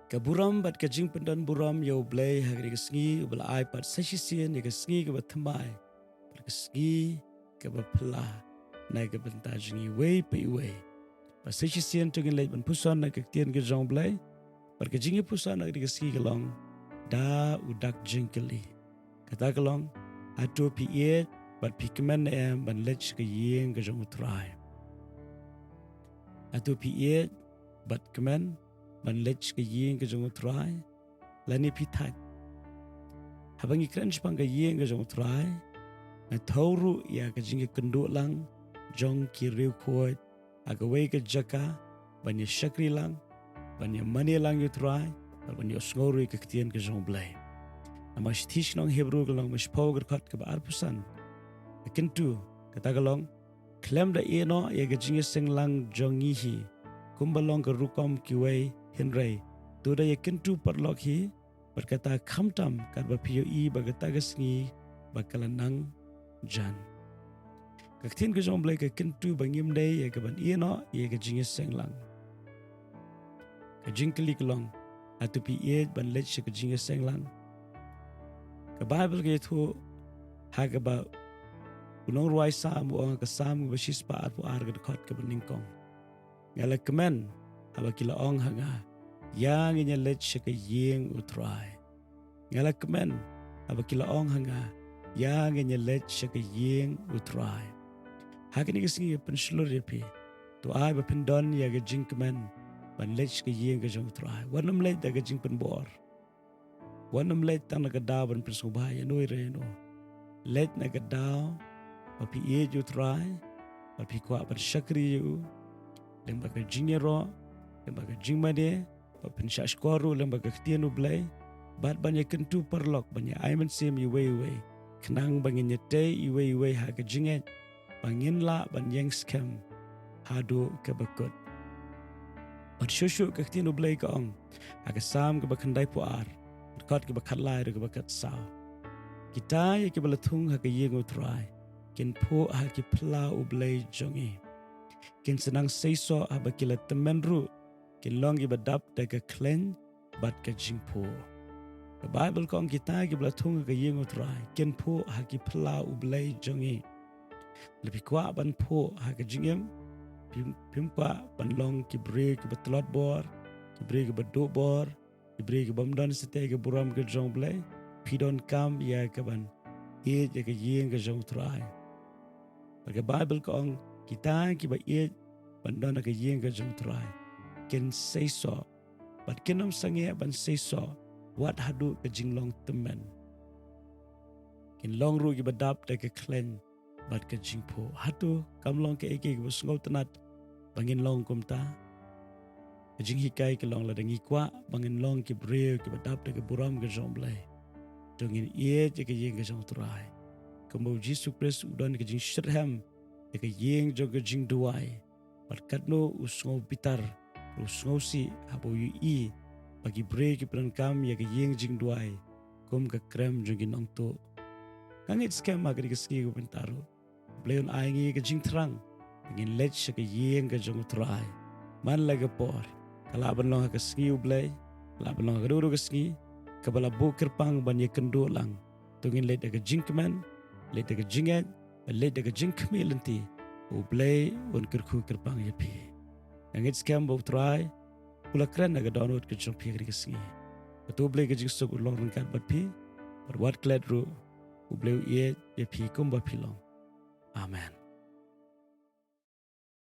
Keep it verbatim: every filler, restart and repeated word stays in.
Ka burom bad ka jingpyndonburom ïa U Blei ha kane ka sngi, uba la ai pat sa shisien ïa ka sngi kaba thymmai bad ka sngi kaba phylla na ka bynta jong ngi iwei pa iwei. Bad sa shisien to ngin leit ban puson na ka ktien ka jong U Blei. Bad ka jingïapuson na kane ka sngi ka long da u dak jingkylli. Kata ka long, hato phi ïeit bad phi kmen ne em ban leit sha ka ïing ka jong U Trai? Hato phi ïeit bad kmen ban leit sha ka ïing ka jong U Trai? Lane phi thait? Haba ngi kren shaphang ka ïing ka jong U Trai, nga thew ruh ïa ka jingïakynduh lang jong ki riewkhuid ha kawei ka jaka ban ïa shakri lang, ban ïa mane lang ïa U Trai, bad ban ïa sngew ruh ïa ka ktien ka jong U Blei. Namar shithi shnong Hebru ka lynnong ba shiphew ka dkhot kaba arphew san ka kyntu, kata ka long, khlem da ïehnoh ïa ka jingïaseng lang jong ngi hi kumba long ka rukom kiwei, hynrei to da ïakyntu paralok hi, bad kata khamtam katba phi ïohi ba kata ka sngi ba ka la nang jan. Ka ktien ka jong U Blei ka kyntu ba ngim dei ïa ka ban ïehnoh ïa ka jingïaseng lang. Ka jingkylli ka long, hato phi ïeit ban leit sha ka jingïaseng lang? Ka Baibl ka ïathuh ha kaba u nongrwai Salm u ong ha ka Salm kaba shispah arphew ar ka dkhot kaba nyngkong, nga la kmen haba ki la ong ha nga, ïa ngin ïa leit sha ka ïing U Trai. Nga la kmen haba ki la ong ha nga, ïa ngin ïa leit sha ka ïing U Trai. Ha kane ka sngi nga pynshlur ïa phi, to ai ba phin don ïa ka jingkmen ban leit sha ka ïing ka jong U Trai. Wat nym leit da ka jingpynbor. Wat nym leit tang na ka daw ban pynsngewbha ïano re ïano. Leit na ka daw ba phi ïeit ïa U Trai, ba phi kwah ban shakri ïa u lyngba ka jingïaroh, lyngba ka jingmane, ba phin shah shkor ruh lyngba ka ktien U Blei, bad ban ïakyntu paralok, ban ïa ai mynsiem iwei iwei, khnang ba ngin ïatei iwei iwei ha ka jingngeit ba ngin lah ban ïeng skhem haduh kaba kut. Bad shuh shuh ka ktien U Blei ka ong ha ka Salm kaba khyndaiphew ar, dkhot kaba khatlai ruh kaba khatsaw, kita ïa kiba la thung ha ka ïing U Trai kin phuh ha ki phylla U Blei jong ngi. Kin sa nang seisoh haba ki la tymmen ruh, kin long kiba dap da ka khleiñ bad ka jingphuh. Ka Baibl ka ong kita kiba la thung ha ka ïing U Trai kin phuh ha ki phylla U Blei jong ngi. Lada phi kwah ban phuh ha ka jingim, phim, phim kwah ban long ki briew kiba tlot bor, ki briew kiba duh bor, ki briew ki bym don satia ka burom ka jong U Blei, phi donkam ïa ka ban ïeit ïa ka ïing ka jong U Trai. Bad ka Baibl ka ong kita kiba ïeit ban don ha ka ïing ka jong U Trai kin seisoh, bad kin ym sangeh ban seisoh wat haduh ka jinglong tymmen. Kin long ruh kiba dap da ka khleiñ bad ka jingphuh. Hato kam long kaei kaei kaba sngewtynnat ba ngin long kumta? Ka jinghikai ka long, lada ngi kwah ba ngin long ki briew kiba dap da ka burom ka jong U Blei, to ngin ïeit ïa ka ïing ka jong U Trai. Kumba U Jisu Khrist u don ka jingshitrhem ïa ka ïing jong ka jingduwai, bad katno u sngew bitar, u sngewsih haba u ïohi ba ki briew ki pyndonkam ïa ka ïing jingduwai kum ka krem jong ki nongtuh. Nga ngeit skhem ha kane ka sngi kaba mynta ruh U Blei un ai ngi ka jingthrang ba ngin leit sha ka ïing ka jong U Trai man la ka por. Ka lah ban long ha ka sngi U Blei, ka lah ban long ha kano kano ka sngi kaba la buh kyrpang ban ïakynduh lang. To ngin leit da ka jingkmen, leit da ka jingngeit, leit da ka jingkhmih lynti. U Blei un kyrkhu kyrpang ïa phi. Nga ngeit skhem ba U Trai u la kren ha ka dohnud ka jong phi ha kane ka sngi. Ba to U Blei ka jingsuk un long ryngkat bad phi, bad wat klet ruh. U Blei u ïeit ïa phi kumba phi long. Amen.